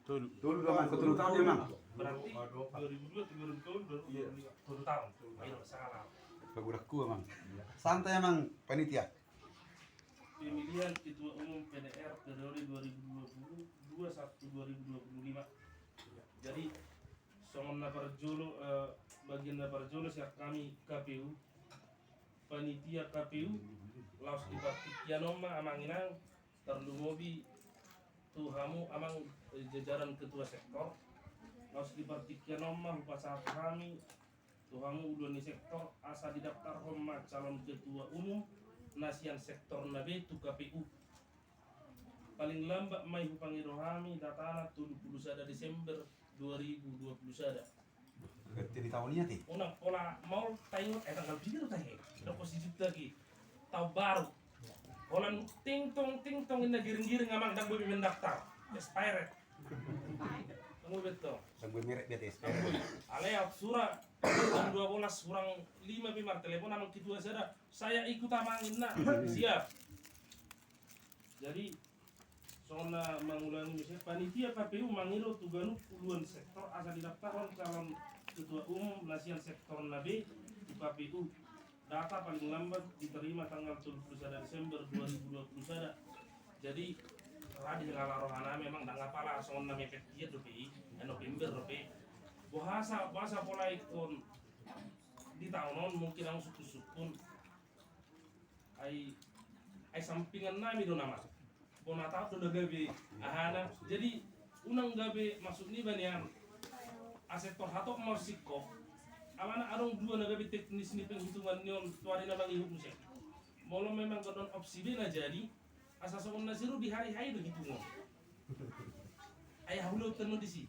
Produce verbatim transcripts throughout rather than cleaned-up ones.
Tolu. Tolu do, Amang, tolu taon, Amang. Berarti dua ribu dua, tiga ribu tahun, dua ribu dua, tolu taon. Ayo, salah. Pagurak ku, Amang. Santai, Amang, panitia. Pemilihan Ketua Umum P D R periode dua ribu dua puluh dua sampai dua ribu dua puluh lima. Jadi, songon na parjolo, eh, bagian na parjolo sian hami K P U, panitia K P U, laos di partingkian on ma, Amang Inang, tarlumobi tu hamu, Amang, eh, jajaran ketua sektor, laos di partingkian on ma hupasahat hami tu hamu uluan ni sektor, asa didaftarhon ma calon ketua umum na sian sektor na B tu K P U. Paling lambat ma i hupangido hami datana tolu pulu sada Desember dua ribu dua pulu sada. Berarti di taon i ate? Unang pola maol taingot, eh, tanggal piga do tahe? Dok si juta ki. Taon baru. Holan ting tong, ting tong, inna giring-giring, Amang, ndang boi be mendaftar. Expired. Kamu betul. Ndang boi merek, berarti expired. Alai aut sura jam dua belas kurang lima pe martelepon amang ketua sada, "Saya ikut, Amang," inna. Siap. Jadi, songon na mangulangi muse, panitia K P U mangido tu ganup uluan sektor asa didaftarhon calon ketua umum na sian sektor na B tu K P U. Data paling lambat diterima tanggal tolu pulu sada Desember dua ribu dua pulu sada. Jadi, radi halala rohana memang ndang apala songon na mepet dia dope i, November dope. Boasa, boasa pola ingkon di taon on, mungkin ahu sungkun-sungkun. Ai, ai sampingan nami do nama. Bona taon do na gabe ahana. Jadi, unang gabe maksud niba nian. Asa tor hatop ma singkop. Alana adong dua na gabe teknis ni penghitungan ni on tu ari na mangihut muse. Molo memang godang opsi B na jadi, asa songon na siru di hari H I do hitungon. Ai hamu lewat teno disi.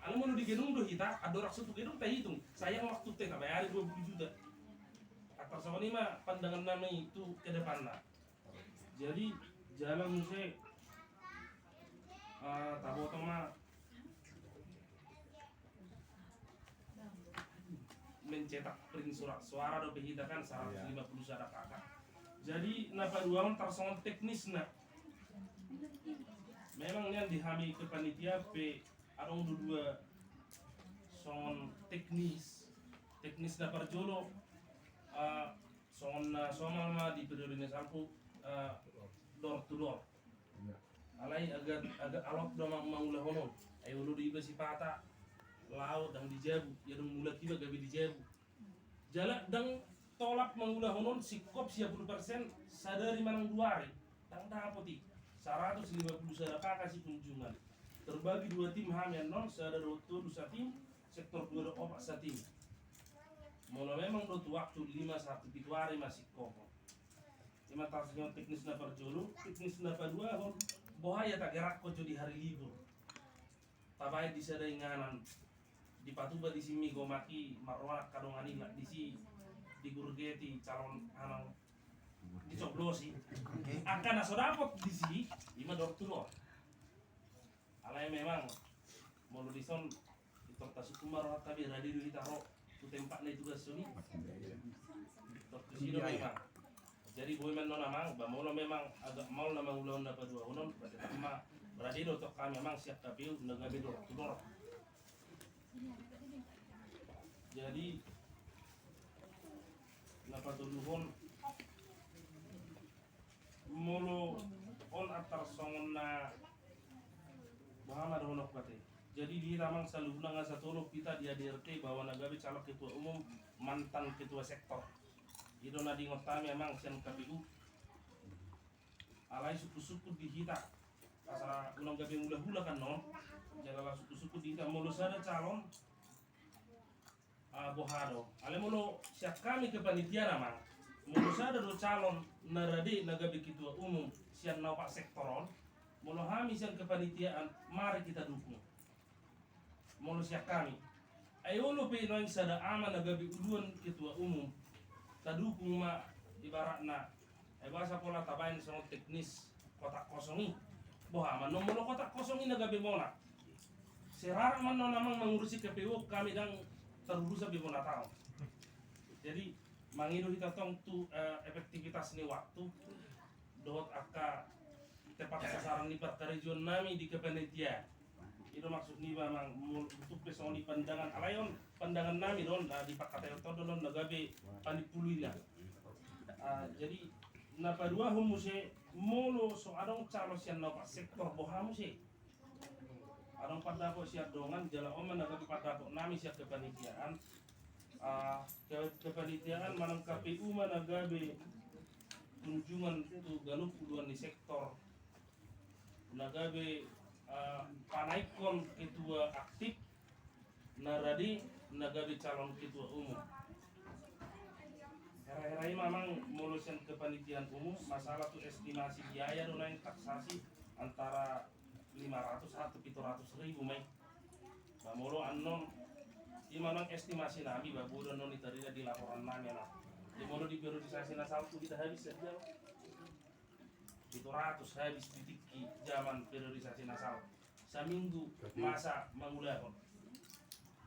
Alai molo di gedung do hita, andorang so tu gedung tahitung. Sayang waktu te, tabayari dua pulu juta. Atar songon i ma pandangan nami tu ke depanna. Jadi, jala muse, eh, taboto ma mencetak print surat suara dope hita kan, saratus lima pulu sada K K. Jadi, na paduahon tarsongon teknisna. Memang nian di hami kepanitiaan pe adong do dua songon teknis. Teknis na parjolo, eh, songon na somal ma di periode na salpu, eh, door to door. Alai agak, agak alot do mang-, mangulahon on. Ai olo do iba sipata laho ndang di jabu, ia dung mulak iba gabe di jabu. Jala ndang tolap mangulahon on singkop sia pulu persen sadari manang dua ari. Ndang dapot i. Saratus lima pulu sada K K sikunjungan. Terbagi dua tim hami annon, sada dohot tolu satim, sektor dua dohot opat satim. Molo memang do tu waktu lima sahat tu pitu ari ma singkop on. I ma tarsongon teknis na parjolo, teknis na paduahon, boha ia tagerakkon jo di hari libur. Tabaen di sada inganan, dipatupa disi mi gomak i, marroan angka dongan i, lak disi digurgeti calon, anu, dicoblosi. Angka na so dapot disi, i ma door to door. Alai memang molo dison, tor tasungkun ma rohanta be, rade do hita ro tu tempat na ditugashon i. Tor tusi do memang. Jadi boi ma annon amang, ba molo memang agak maol na mangulahon na paduahon on, berarti ma rade do tong hami amang sian K P U na gabe door to door. Jadi na patoluhon, molo on antar songon na boha ma dohononku ate. Jadi di hita amang saluhutna nga satolop hita di A D R T bahwa na gabe calon ketua umum mantan ketua sektor. I do na diingot hami amang sian K P U. Alai sungkun-sungkun di hita, asa unang gabe hulahula kan non. Jala sungkun-sungkun di hita molo sada calon, ah, boha do. Alai molo sian hami kepanitiaan amang, molo sada do calon na rade na gabe ketua umum sian na opat sektor on, molo hami sian kepanitiaan, mari kita dukung. Molo sian hami. Ai olo pe naeng sada ama na gabe uluan ketua umum, tadukung ma ibaratna. Ai boasa pola tabaen songon teknis kotak kosong i. Boha ma annon molo kotak kosong i na gabe monang. Serarak ma annon amang mangurusi K P U, hami ndang tarurusan be bona taon. Jadi mangido hita tong tu, eh, efektivitas ni waktu dohot angka tepat sasaran ni parkarejoan nami di kepanitiaan. I do maksud niba, amang, molo tung pe songon i pandangan, alai on pandangan nami do on, na di pangkataion on do on na gabe panimpuluna. Ah, jadi na paduahon muse, molo so adong calo sian na opat sektor, boha muse? Adong pandapot sian dongan, jala on ma na gabe pandapot nami sian kepanitiaan. Ah, ke-, kepanitiaan manang K P U ma na gabe kunjungan tu ganup uluan ni sektor, na gabe, ah, panaikkon ketua aktif, na rade na gabe calon ketua umum. Hera-hera i ma, amang, molo sian kepanitiaan umum, masalah tu estimasi biaya do naeng taksasi antara lima ratus atau pitu ratus ribu ma i. Ba molo annon, i ma, amang, estimasi nami, ba boi do annon i tarida di laporan nami, amang. Jadi molo di periodisasi na salpu hita habis sadia, pitu ratus habis di tingki zaman periodisasi na salpu. Saminggu masa mangulahon.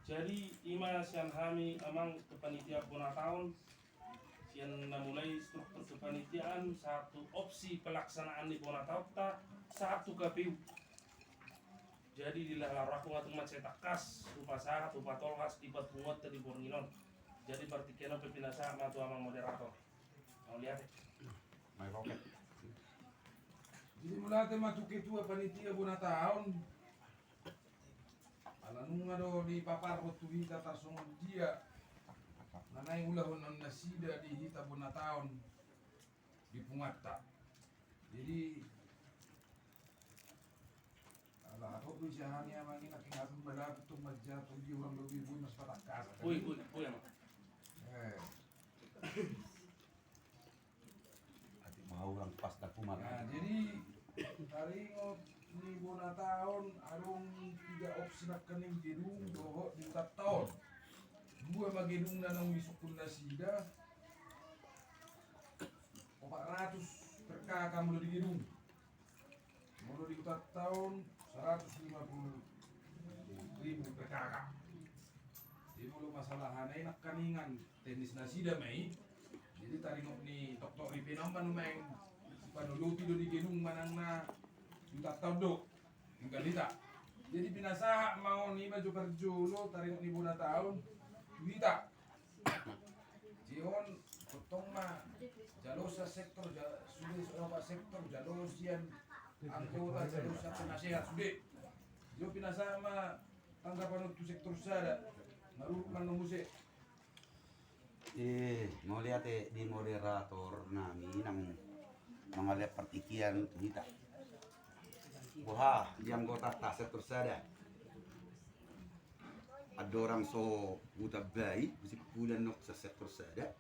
Jadi i ma sian hami, amang, kepanitiaan bona taon, sian na mulai struktur kepanitiaan, sahat tu opsi pelaksanaan ni bona taonta, sahat tu K P U. Jadi di laho rohangku nga tung mansai tangkas hupasahat, hupatolhas di parpunguanta di borngin on. Jadi partingkian on pe pinasahat ma tu amang moderator. Mauliate. Jadi mauliate ma tu ketua panitia bona taon. Ala nunga do dipaparhon tu hita tarsongon dia na naeng ulahonon nasida di hita bona taon di punguanta. Jadi ala hatop do isi hami, amang, i na kingatung balaku tung manjatu di orang lobi bui mas patangkas. Bui, bui, bui, amang. Eh. Ati mau orang pas dah kumal. Nah, jadi taringot ni bona taon adong tiga opsi nangkaning gedung dohot di huta taon. Dua ma gedung na naung disungkun nasida, opat ratus per K K molo di gedung. Molo di huta taon seratus lima puluh ribu per K K. Jadi molo masalah hana i nangkaningan teknis nasida ma i. Jadi taringot ni toktok ni pe na on ma nuaeng sipanolopi do di gedung manang na di huta taon do. Tinggal hita. Jadi pinasahat ma on, i ma jo parjolo taringot ni bona taon tu hita. Jadi on tongtong ma jalo sian sektor, ja-, sude sian opat sektor, jalo sian anggota, jalo sian penasehat, sude. Jadi pinasahat ma tanggapan on tu sektor sada. Marurut ma annon muse. Eh, mauliate di moderator nami nang mangalean partingkian tu hita. Boha di anggotanta sektor sada. Andorang so hutambai, husimpulan nang sian sektor sada.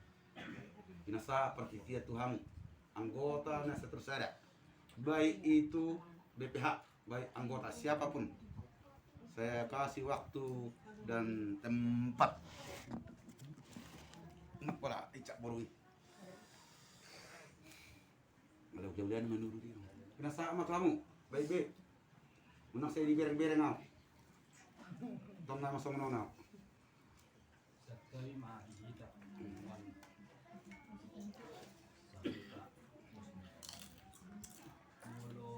Pinasahat partingkian tu hamu anggota na sektor sada. Baik itu B P H, baik anggota siapapun. Saya kasih waktu dan tempat. Enak pala icak boru i. Kalau jauh-jauh menurut dia. Kena sama kamu, baik be. Menang saya di bereng-bereng kau. Tong nama sama nona. Sekali ma di hita. Molo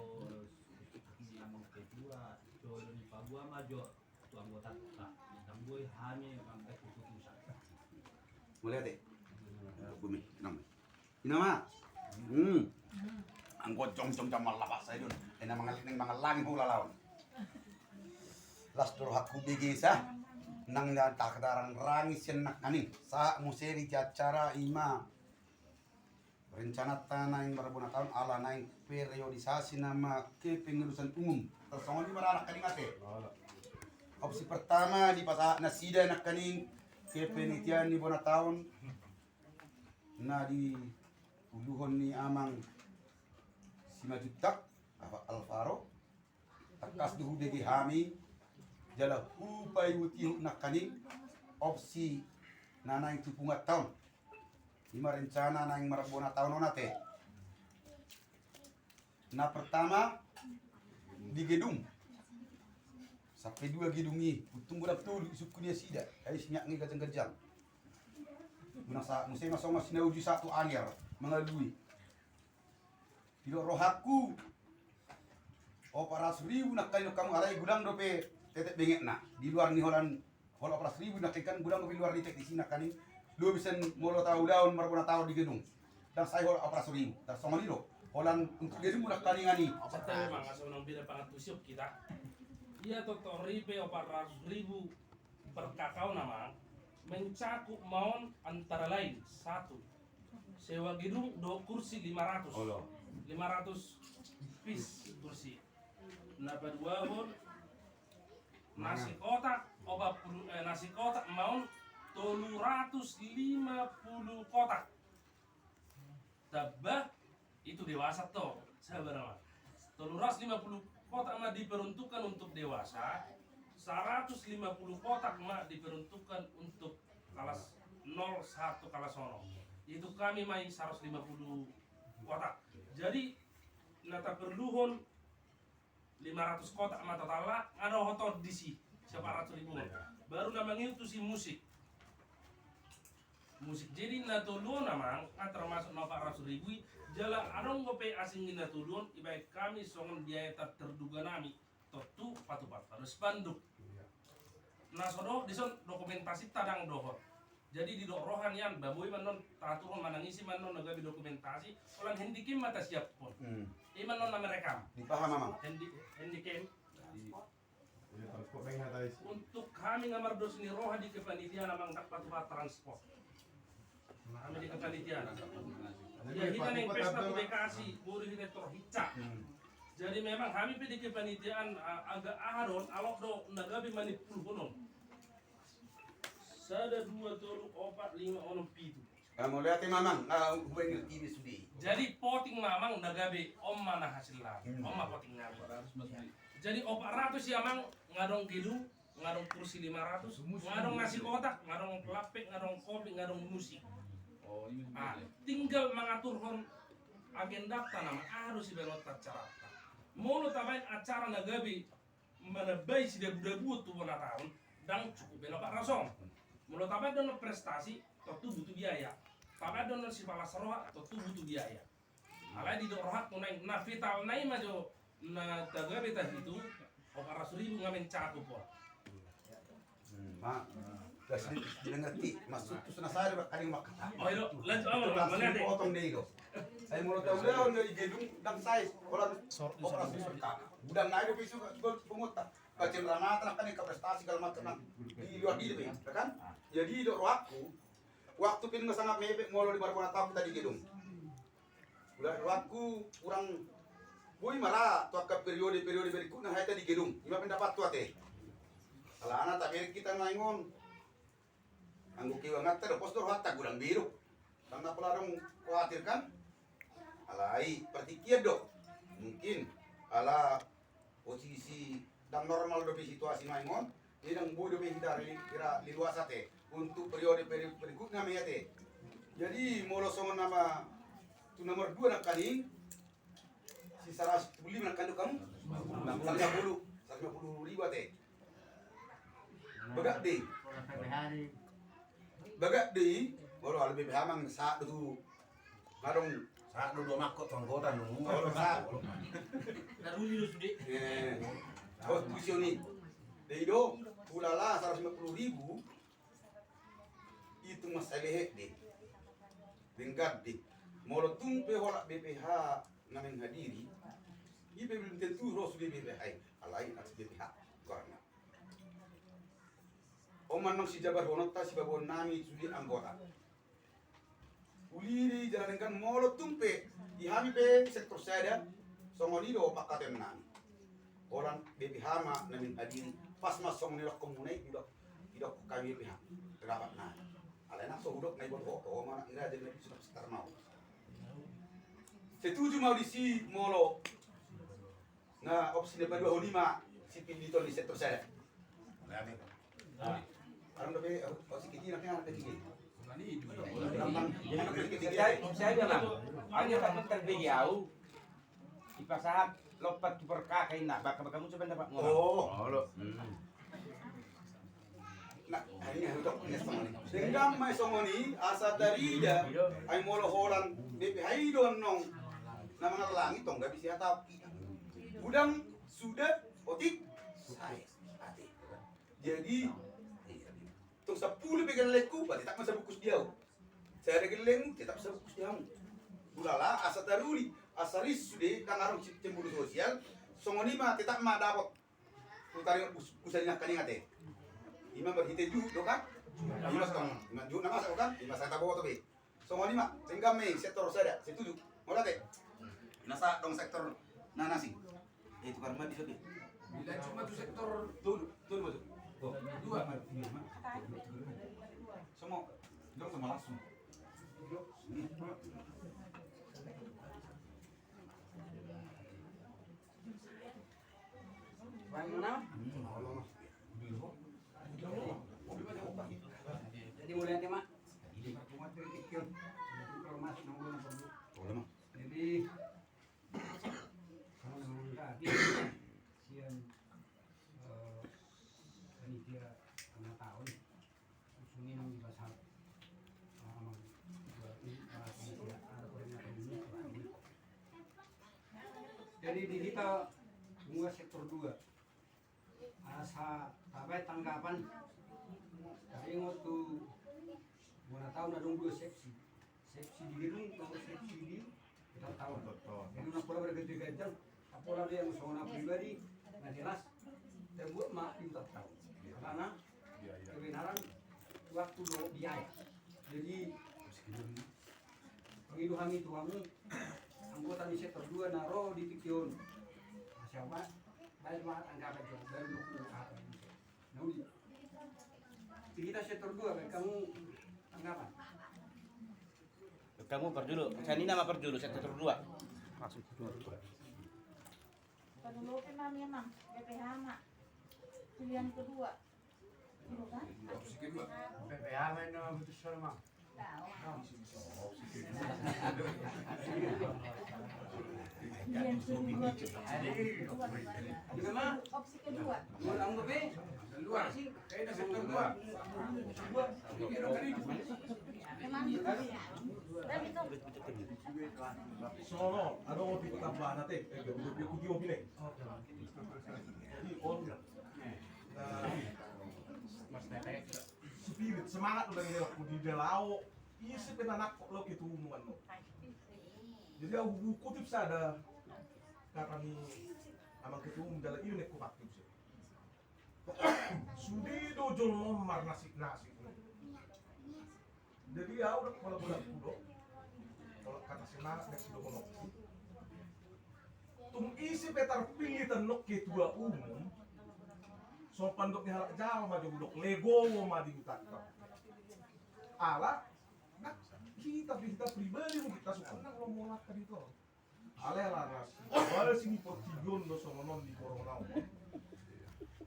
di amang ketua, jolo ni pagua ma jo tu anggotanta. Dang boi hami mambaen keputusan. Mauliate. Bumi, nama. Ina ma. Hmm. Anggo jongjong jam lapas sae don. Ena mangalling mangallang hulalaon. Las do rohangku bege sa. Nang na tak darang rangi sian nangkaning. Sahat muse di acara i ma. Rencananta naeng marbona taon ala naeng periodisasi nama kepengurusan umum. Tarsongon i ma ra nangkaning ate. Opsi pertama dipasahat nasida nangkaning kepenitiaan ni bona taon. Na diuluhon ni amang Simanjuntak, Bapak Alvaro, tangkas do hubege hami, jala hupaihut-ihut nangkaning opsi na naeng tu punguanta on. I ma rencana naeng marbona taon on ate. Na pertama di gedung. Sampe dua gedung i, untung godang tolu, isungkun nasida, ai sinyak nge gajang-gajang. Muna sa, muse ma songon si na uju satu anger, mangalui. Didok rohangku, Opat ratus ribu nangkaning hamu, alai godang dope tetek bengetna. Di luar ni holan, holan opat ratus ribu nangkaning kan godang dope di luar ni tetek disi nangkaning. Lobi sian molo taulahon marbona taon di gedung. Ndang sai holan opat ratus ribu. Tarsongon i do. Holan untuk gedung nangkaning ani. Serta memang asa unang beda pangantusion hita. Ia totor i pe opat ratus ribu per K K on amang mencakup ma on antara lain, satu, sewa gedung dohot kursi lima ratus. Olo. Lima ratus piece kursi. Na paduahon, nasi kotak, opat puluh, eh, nasi kotak ma on tolu ratus lima puluh kotak. Tamba, itu dewasa to, sabar ma. Tolu ratus lima puluh kotak ma diperuntukkan untuk dewasa, seratus lima puluh kotak ma diperuntukkan untuk kelas nol satu kelas ono. Itu hami ma i seratus lima puluh kotak. Jadi, na taperluhon lima ratus kotak ma totalna, nga dohot on disi, sian opat ratus ribu on. Baru na mangihut tusi musik. Musik, jadi na tolu on amang, nga termasuk na opat ratus ribu i, jala adong dope asing ni na tolu on, dibaen hami songon biaya tak terduga nami, tontu patupathon spanduk. Na so dohot dison dokumentasinta ndang dohot. Jadi didok roha nian, ba boi ma annon taturhon manang ise ma annon na gabe dokumentasi, holan handycam ma tasiaphon. Hmm. I ma annon na merekam. Dipaham amang? Handi-, handycam. Di, iya, transport na i hata isi. Untuk hami nga mardos ni roha di kepanitiaan amang, ndang patupathon transport. Hami di kepanitiaan. Jadi ya, hita naeng pesta tu Bekasi, boru hita torhica. Hmm. Jadi memang hami pe di kepanitiaan, a-, agak aha do on, alok do na gabe manimpulhon on. Sada, dua, tolu, opat, lima, onom, pitu. Nga molo ate mamang, nga hubaen ngerti be sude. Jadi poting mamang na gabe on ma na hasilna. Hmm. On ma poting nami. Jadi opat ratus i amang, nga adong gedung, nga adong kursi lima ratus, nga adong nasi kotak, nga adong lape, nga adong kopi, nga adong musik. Oh, iya. Ah, tinggal mangaturhon agendanta nama, aha do sibaenonta acaranta. Molo tabaen acara na gabe manambai sidabudabuon tu bona taon, ndang cukup be na opat ratus on. Molo tabaen do annon prestasi, tontu butuh biaya. Tabaen do annon sipalas roha, tontu butuh biaya. Alai didok rohangku naeng, na vitalna i ma jo na tagabe tahitu, opat ratus ribu nga mencakup on. Hmm, ma, das di, di ngerti, maksud tu sana saya ba kaling mak. Oh, iya, lanjut, Amang, potong dei do. Ai molo taulahon dari gedung ndang sai, holan opat ratus ribu. Godang nai do pe isu gol punguta. Kacil ramatan kan ka prestasi kalau matan di luar diri, ya kan? Jadi dok rohangku, waktu pin nga sangat mepet molo di marbona taon hita di gedung. Udah rohangku kurang boi ma ra tu angka periode-periode berikutna hita di gedung. Ima pendapatku ate. Alana tabereng hita naeng on. Anggo keunganta do pos do rohanta godang be do. Ndang na pola adong khawatir kan? Alai partingkian do. Mungkin ala posisi ndang normal dope situasi naeng on. Jadi ndang boi dope hita ri-, hira leluasa ate. Untuk periode peri-, berikutna ma i ate. Jadi molo songon nama tu nomor dua nangkaning, si saratus lima puluh lima nangkaning do hamu? Saratus lima puluh, saratus lima puluh ribu ate. Bagak do i. Bagak do i. Molo ala B P H amang sahat do tu. Nga adong. Sahat do dua mangkok tu anggota nunga. Molo sahat. Taruli do sude. Eh. Oh, tusi on i. Jadi do, ulala saratus lima puluh ribu. Itu masalah de. Denggan de. Molo tung pe holan B P H na menghadiri, i pe belum tentu ro sude B P H i, alai atas B P H. Karena on ma annon sijabarhononta sibaboan nami sude anggota. Uliri jala denggan molo tung pe di hami pe sektor sada, songon i do pangkataion nami. Holan B P H ma na menghadiri, pas ma songon i dohonon muna i, didok, didok hami B P H. Pendapat nami. Alai na so hudok na iboto ho, ho ma na ngira jadi na bisa sekitar mau. Setuju ma au disi molo na opsi na paduahon i ma si pinditon ni sektor sada. Nah, adong dope, oh, si Kiti nanti anak kecil. Jadi, saya bilang, hanya takut terbegi au. Dipasahat lompat tu perkaka inna, baka-baka muncul pendapat ngomong. Oh. Olo. Hmm. Nah, akhirnya hudok, ya, songon i. Denggan ma i songon i, asa tarida, ai molo holan B P H i do annon. Na mangallangi tong, nggak bisa tapi. Godang suda, otik, sae, ate. Jadi, tong sampulu pe gellengku, ba tetap ma sabungkus di ahu. Sada gellengmu, tetap sabungkus di hamu. Hulala, asa taruli, asa ris sude, ndang adong cemburu sosial, songon i ma tetap ma dapot. Hutaringot usa ni nangkaning ate. Ima marhite juhut do kan? Ima tong, ima juhut na masa do kan? Ima sai taboto be. Songon i ma, denggan ma i sektor sada, setuju. Molo ate. Nasa adong sektor na asing. Eh, tukar ma di sabe. Bila cuma tu sektor tolu, tolu ma tu. Dua. Sama. Dong sama langsung. Bagaimana? Jadi mulai tema. Jadi sian, eh, panitia lima tahun. Jadi di hita semua sektor dua, asa tabaen tanggapan. Taringot tu bona taon adong dua seksi. Seksi di gedung, seksi di Betul, betul. Jadi na pola berganti-ganti, na pola dia songon au pribadi, na jelas terbuat ma di utak tau. Karena kebenaran waktu do biaya. Jadi pangido hami tu hamu anggota ni sektor dua na ro di tingki on. Siapa? Baik ma tanggapan jo, baru dukung apa ini. Nah, uli. Di hita sektor dua, baik hamu tanggapan. Hamu parjolo, sian i nama parjolo sektor dua. Langsung. Parjolo pe ma memang B P H ma. Pilihan kedua. Gitu kan? Opsi kedua. B P H ma nama putus soal ma. Pilihan kedua. Opsi kedua. Ulang be. Keluar. Kayaknya sektor dua. Solo, adong di kota Bana te, eh, dua puluh tiga opini. Jadi, on, eh, spirit, semangat udah ngelak di dalao, isi pe na nangkok lo ketua umum, no. Jadi, au hukutip sada kata ni amang ketua umum dalam ini, ku pakai. Sude do jolma on marnasib-nasib. Jadi au do pola-pola kudo. Kalau kata semangat dan sudah kono. Tung ise pe tarpilih tano ketua umum. Sopan dok ni halak Jawa ma jo dok legowo ma di utang. Ala, nah, kita, kita pribadi mungkin kita suka nang lo mau makan itu. Alai ala na sibalas ni portibi on do songon on di corona on.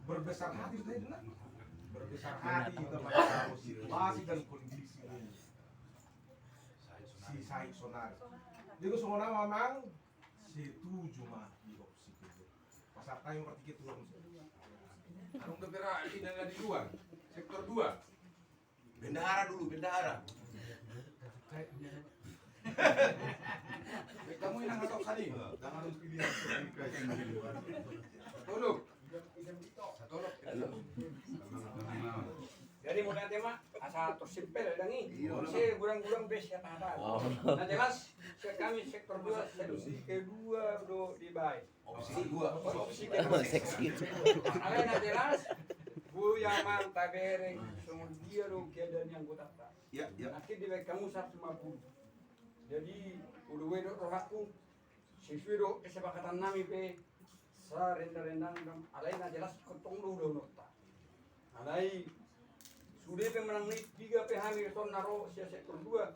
Berbesar hati kita ini, nah. Berbesar hati kita melihat situasi dan kondisi ini. Si Said sonari. Jadi songon on memang setuju ma di opsi kedua. Pasal time berarti ketua. Anu ke pera ini di luar sektor dua. Bendahara dulu, bendahara. Kamu ini nggak tahu tadi. Tolong. Tolong. Jadi mau nanti mah asa tersimpel lagi. Saya gurang-gurang bes ya tahan. Nah jelas, kami sektor dua, seksi kedua do dibaen. Opsi kedua. Opsi kedua. Seksi. Alai na jelas, boi amang tabereng songon dia do keadaan ni anggotanta. Ya, ya. Nanti dibaen hamu satu lima puluh. Jadi udah wedok rohaku sesuai do kesepakatan nami pe sarenda-rendang, alai na jelas kontong do udah nota. Alai sude pe menang ni tiga pe hami reson naro sia sektor dua.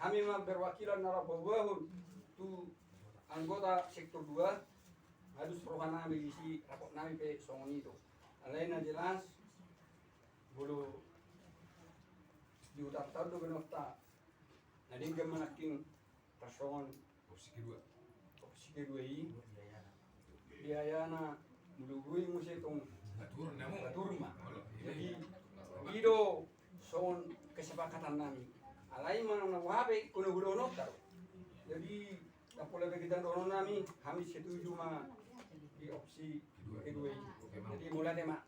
Hami ma perwakilan na ra paboahon tu anggota sektor dua. Harus roha nami disi rapot nami pe songon i do. Alai na jelas bolo di utang taon do benokta na denggan manangking tarsongon opsi kedua. Opsi kedua i biayana mulu bui muse tong batur ma. Jadi i do songon kesepakatan nami. Alai manang na boha pe kono gudono taro. Jadi na pola pe kita dohonon nami, hami setuju ma di opsi Jadi mauliate ma.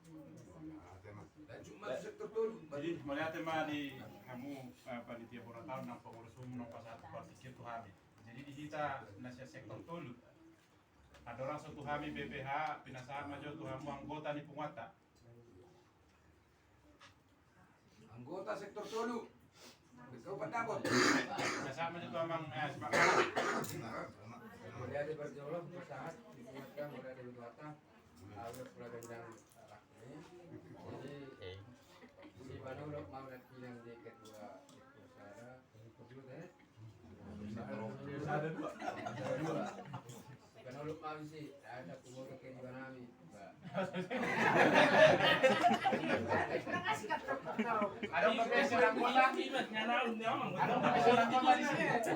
Jadi mauliate ma di hamu, eh, panitia bona taon nang pengurus umum nang pasahat partingkian tu hami. Jadi di hita na sian sektor tolu, andorang so tu hami B P H, pinasahat ma jo tu hamu anggota ni punguanta. Anggota sektor tolu. Kau pandapot. Biasa ma jo tu amang, eh, sepakat. Mauliate parjolo, pasahat di punguanta, mauliate di punguanta. Awe pula gendang. Jadi si Manolo mau nanti nang di ketua, ketua sada. Ada dua. Ada dua. Kan olo kami sih, ada kumoto ke di nami. Ada profesional kota. Ada profesional kota di sini.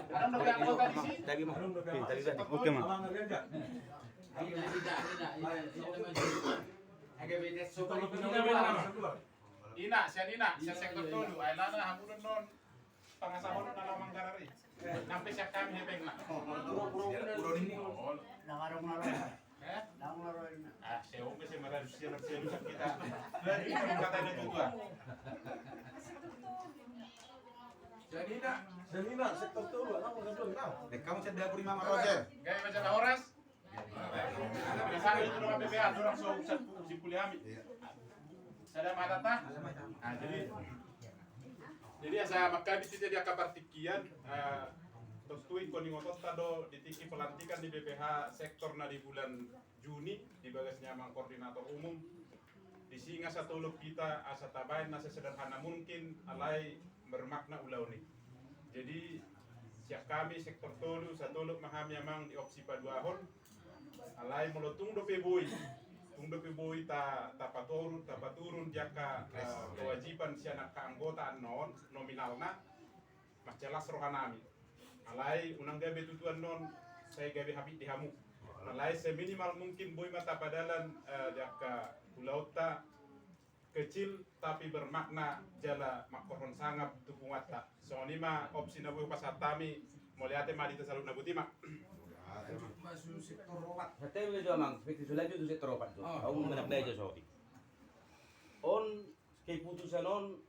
Ada profesional kota di sini. Tadi mah. Oke, tadi, tadi. Oke, mah. Tidak, tidak, tidak. Agak beda. Ina, sian ina, sian sektor tolu. Ai lana hamu do non. Pangasahonon na lamang garari. Sampe sian hami hepengna. Pura-pura. Nang adong na ro. Eh? Nang na ro ina. Ah, seong ke semarang sian sian kita. Dari itu kata ada juga. Jadi nak, jadi nak sektor tolu, anak muda dulu, nah. Dek kamu sedang beri mama Roger. Gaya macam horas. Misalnya itu doang B P A, dorang so, so, simpuli hami. Iya. Sada mata ta? Nah, jadi, jadi asa mangkabitti jadi angka partingkian, eh, tontu ingkon ingotonta do di tingki pelantikan di B P H sektor na di bulan Juni di bagas ni amang koordinator umum. Di singa satolop hita asa tabaen na sesederhana mungkin alai bermakna ulaon i. Jadi sian hami sektor tolu satolop ma hami amang di opsi paduahon. Alai molo tung dope boi, tung dope boi ta, tapaturun, tapaturun di angka, eh, kewajiban sian angka anggota annon nominalna, mansai las rohanami. Alai unang gabe tutu annon sai gabe hapit di hamu. Alai seminimal mungkin boi ma tapadalan, eh, di angka ulaonta kecil tapi bermakna jala mangkorhon sangap tu punguanta. Songon i ma opsi na boi hupasahat hami, mauliate ma di hita saluhutna, boti ma. Masuk sektor opat. Santabi ma jo amang, seperti so lanjut tu sektor opat jo. Oh. Au manang na jo soti. On keputusan on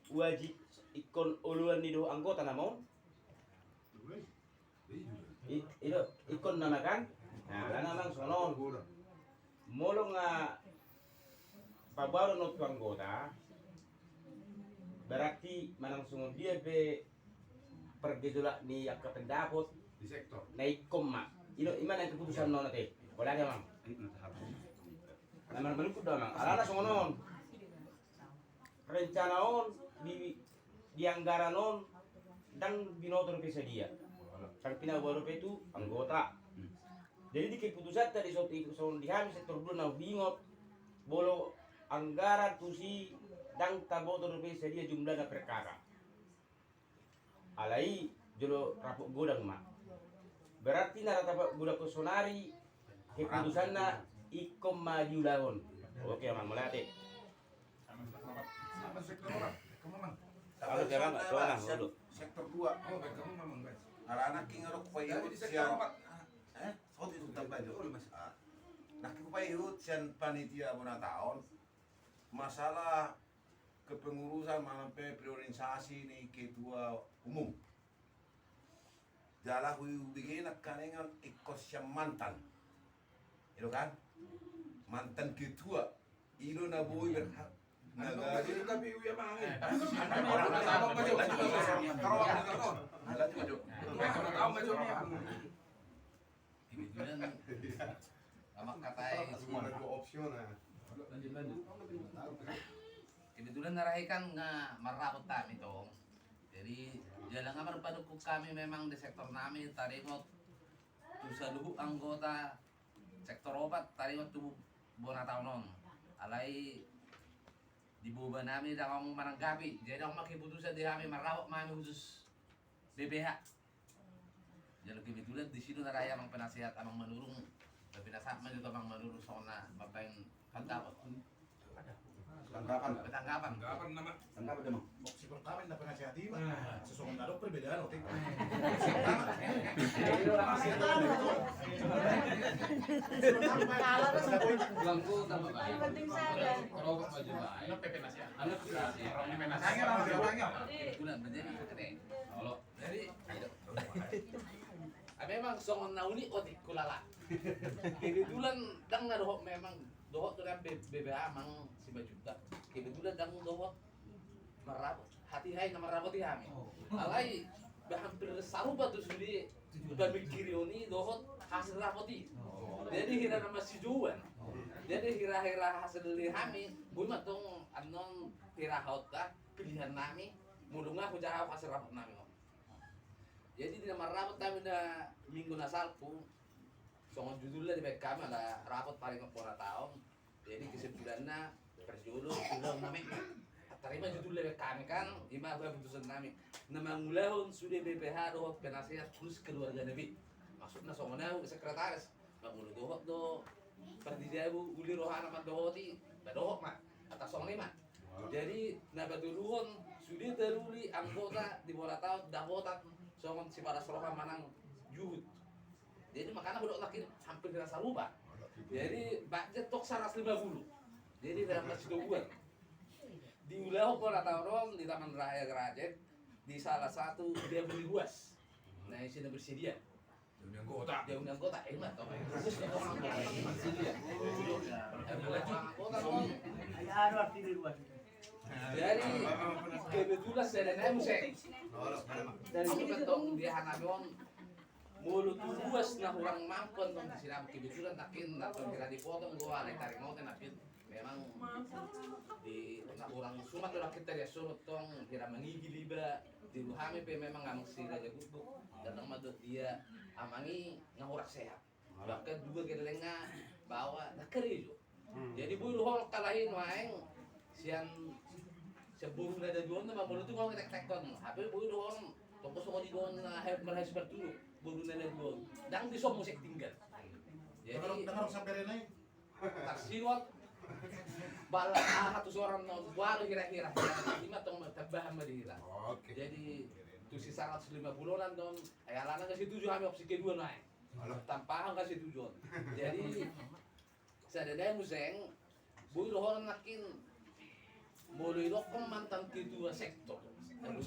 wajib ingkon oloan ni dohot anggota nama on. I, i do, ingkon nama kan? Nah, alana amang songon on. Molo nga paboa do on tu anggota, berarti manang songon dia pe pergejolak ni angka pendapot di sektor. Na ingkon ma. I do, i ma na keputusan on ate. Bola dia, Mang. Na marmalukut do, Mang. Alana songon on. Rencana on di, di anggaran on ndang binoto dope sadia. Ndang pinaboa dope tu anggota. Jadi di keputusanta di sot-, songon di hami sektor dua na huingot, molo anggaran tusi ndang taboto dope sadia jumlahna per kata. Alai jolo rapot godang ma. Berarti na ra tapot godang sonari keputusanna ingkon ma diulahon. Oke, Amang, mauliate. Sama sektor opat. Kamu, Mang. Halo, Amang, Amang, dulu. Sektor dua. Oh, kamu, Amang, guys. Nah, anak king arok paihut sian. Eh, soti sudah baju. Oh, Mas. Ah. Nah, king paihut sian panitia bona taon. Masalah kepengurusan manang pe priorisasi ni ketua umum. Jala hubege nangkaningan ingkon sian mantan. I do kan? Mantan ketua. I do na boi berhak. Na gabe. Tapi uya mangi. Lanjut, lanjut. Kebetulan, sama katai. Cuma ada dua opsi, nah. Lanjut, lanjut. Kebetulan na rahi kan nga marrapot hami tong. Jadi jala nga marpanungkun hami memang di sektor nami taringot tu saluhut anggota sektor opat taringot tu bona taon on. Alai di boba nami ndang adong mananggapi. Jadi adong ma keputusan di hami marrapot ma hami khusus B P H. Jala kebetulan di situ na rahi Amang Penasehat, Amang Manurung. Tapi na sahat ma jo tu Amang Manurung songon na mambaen pandapot. Tanggapan. Tanggapan. Tanggapan nama. Tanggapan, Amang. Opsi pertama na penasehat i ma. Nah. Sesongon na adong perbedaan otik. Nah. Opsi pertama. Opsi pertama. Bangku tambah baik. Yang penting sadar. Rokok maju baik. Anak penasihat. Anak penasihat. Kebetulan menjadi ketua. Jadi, ah, memang songon na unik otik kulala. Kebetulan ndang na dohot, memang dohot tu B B H amang Simanjuntak. Kebetulan ndang dohot marrapot, hatiha i na marrapoti hami. Alai hampir sarupa tu sude pamingkirion i dohot hasil rapot i. Jadi hira na masijouan. Jadi hira-hira hasil ni hami, boi ma tong annon hira hot pilihan nami, molo nga hujaha hasil rapot nami on. Jadi di na marrapot hami na minggu na salpu, songon judulna dibaen hami ala rapot paringot bona taon. Jadi kesimpulanna, parjolo ulaon na mekmek. Tarima judulna dibaen hami kan, ima haputusan nami. Na mangulahon sude B P H dohot penasehat plus keluargana be. Maksudna songon au sekretaris. Molo dohot do pardijabu uli rohana mandohoti, na dohot ma. Atas songon i ma. Jadi na patoluhon sude taruli anggota di bona taon dapotan songon sipalas roha manang juhut. Jadi makana hudok nangkin hampir na sarupa. Jadi budget tok saratus lima puluh. Jadi dalam kasitoguan. Diulahon bona taon on di Taman Raya Gerajen, di salah satu dia beli ruas. Nah, isi na bersedia. Dia undang anggota. Dia undang anggota, eh, mah, tau, eh. Terus dia orang anggota. Jadi, kebetulan saya dan saya musik. Dari itu tong dia hana on. Molo tu ruas na hurang mampu tong di sinam kebetulan takin na tong kira dipotong gua alai taringot na pin. Memang di na hurang sumat do rakyat tadi asonot tong hira mangigil iba di ruhami pe memang amang si Raja Gutbuk datang ma dot dia amang i na hurang sehat. Bahkan dua gellenga bawa na karejo. Jadi boi do hon kalahi nuaeng sian sian boru na daduon na mamolo tu ngau ketek-tekkon. Hape boi do hon toko songon i do hon na marhais martulu boru na daduon. Ndang di son musik tinggal. Jadi dengar sampai renai. Tarsiwat bala aha tu soran na bualu hira-hira. Ima tong tambahan ma di hira. Oke. Jadi tu si saratus lima puluh an don. Ai alana ga setuju hami opsi kedua nai. Tampahan ga setuju. Jadi sada dai museng boi do hon nangkin. Molo idokkon mantan ketua sektor. Dengan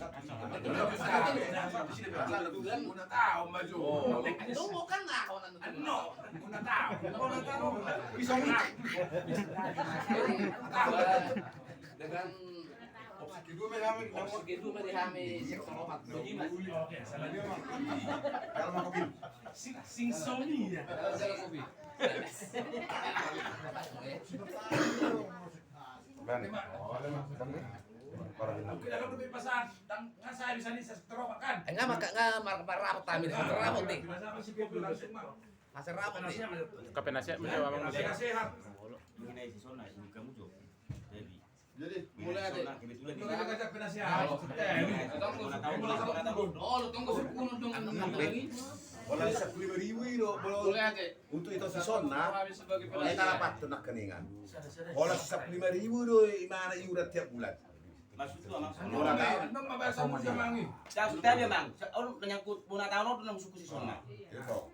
opsi kedua ma di hami sektor opat. Sing soni ya. Enggak maka enggak marah-marah kami dengan rapot nih. Masa rapot nih. Kapenasehat menjawab abang. Jadi mulai aja. Mulai aja penasehat. Tunggu sepuluh dong. Mulai aja. Untuk itu si Sonna, kita dapat tu nangkiningan. Holan sappulu lima ribu do imana iuran tiap bulan. Maksud gua, maksud gua. Holan. Maksud gua, Bang. Menyangkut bona taon on nang suku si Sonna.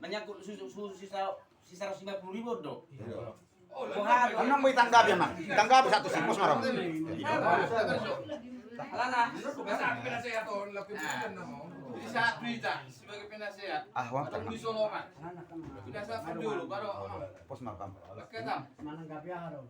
Menyangkut suku si saratus lima puluh ribu do. Emang mau ditanggapi, Mang? Ditanggapi satu sipos marah. Alana. Jadi satu ita sebagai penasehat. Ah, wah, tenang. Di Solo kan. Penasehat dulu baru. Pos makam. Oke, Tam. Menanggapi apa dong?